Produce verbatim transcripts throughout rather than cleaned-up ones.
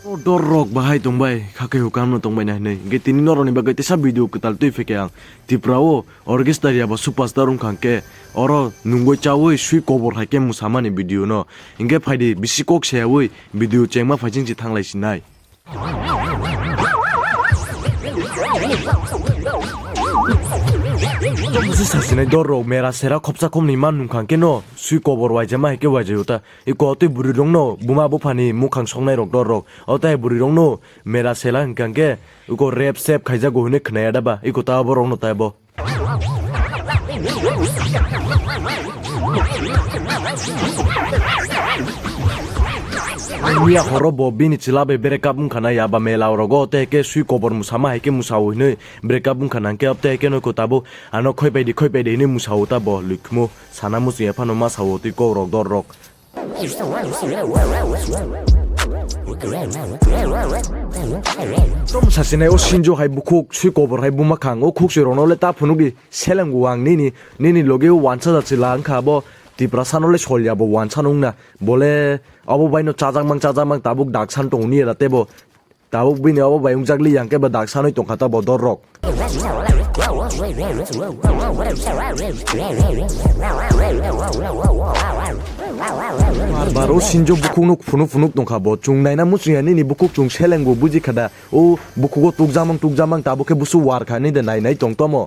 O dor rok bahai tongbai, khakai hukam no tongbai na hinui. Hingke tini norok ni bagwi tesa video kwtal twi pheke ang. Tripura o orchestra ya ba superstar wngkha hingke oro nungwi chawi swi kobor hai khe musamani video no. Hingke phaidi bisi kok seyawi video chengma phaiching si thanglai sinai. Tamo se sasinai dor rok mera sera khopsa khopni man nungkha hingke no swi kobor waijama hai khe waijayo ta. Iko twi bwrwi rokno buma buphani mukhang soknai rok dor rok. O tai bwrwi rokno mera sela hingkha hingke iko rep sep khaijago hinui khwnaya da ba? Iko ta borokno tai bo. Miya horo bo bini chwla bai break up wngkha na ya ba mela rogo tei ke swi kobor musama hai ke musao hinui break up wngkha na hingke tei ke no iko tabuk ano khoi pai di khoi pai di hinui musao ta bo lwkhmo sana muchung ya phano ma sao twi kok rok dor rok. Tom sasinai o sinjo hai bukhuk sui kobor hai buma khang o khuk sui rokno le ta phunukdi seleng o ang nini nini loge o wansa jat se la wngkha abo Tiprasa no le sol ya bo wansa no wngna bole abo bai no chajak mang chajak mang tabuk dak san tongo ni era tebo. Tabuk bini obo bai wngjak li yang khe bo dak sanwi tongkha ta bo dor rok. Bar bar o sinjo bukhuk no phunuk phunuk tongkha bo, chwng naina muchung ya nini bukhuk chwng seleng bo buji kha da. O bukhugo tukjamang tukjamang tabuk khe busu war kha ni de nai nai tong tomo.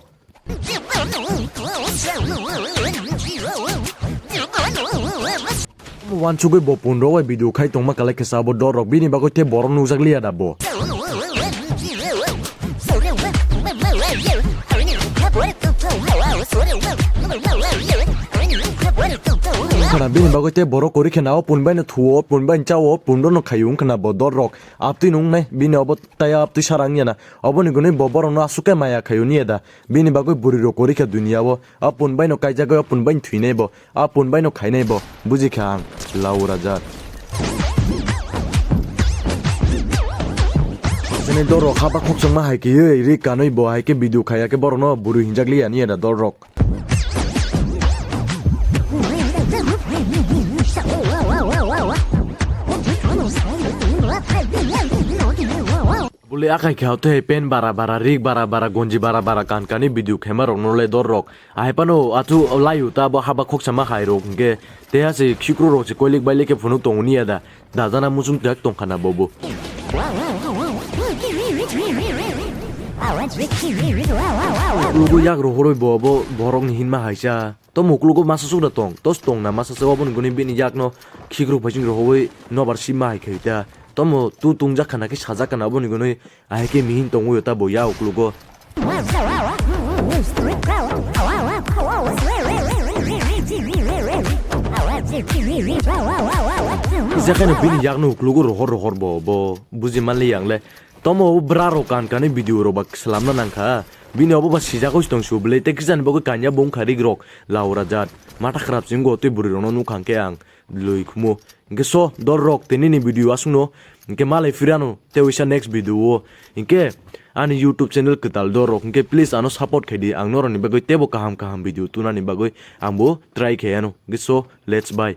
Wansugwi bo pundro bai video khai tongma kalai khe sabo dor rok bini bagwi tei borok nukjak liya da bo. Wngkhana bini bagwi tei borok kwrwi khe na o pun bai no thuo, pun bai no chao, pun no khaio wngkhana bo dor rok. Aptwi nung nai bini obo tai aptwi sarang ya na. Oboni gwnwi bo borok no aswk khe maya khaio niya da. Bini bagwi bwrwi rok kwrwi kha duniya o. A pun bai no kaijagwi a pun bai no thwinai bo. A pun bai no khainai bo. Buji kha ang. Lau raja. Sini doro haba khokchangma hai khe ri kanwi bo hai khe video khaya khe borok no bwrwi hinjak liya niya da dor rok. Bole akai khe tei pen bara bara, rik bara bara, gonji bara bara, kan kani video khema rok no le dor rok. Ahai pano achu layu ta bo haba khoksa ma hai rok hingke te ha se khikru rok se koilik bailik khe phunuk tongo niya da. Dajana muchung tak tongkha na bobo. Lugu yak rohoroi bo bo borok ni hinma haisa. Tomo uklogo masa sukda tong, tos tong na masa se oboni guni bini yakno khikrok phaising rohoi nobar sima hai khaita. Tomo tu tungjak khana khe sajak khana oboni guni ahai khe mihin tongoi ta bo ya uklogo. Jakhano bini yakno uklogo rohor rohor bo, bo buji manli yang le. Tomo o bwra rok kan kani video rok ba slamna nangkha. Bini obo ba sijak oi tong su bwle tei kisa ni bagwi kanya bo wngkha rik rok laura jat. Mata khrap se wngo tei bwrwi rokno nukha hwnkhe ang lwi khumo. Hwnkhe so dol rok tei nini video aswkno hwnkhe malai phirano tei waisa next video o. Hwnkhe ani YouTube channel kwtal dol rok hwnkhe please ano support khaidi ang norokni bagwi teibo kaham kaham video tunani bagwi ang bo try khaiyano. Hwnkhe so let's bye.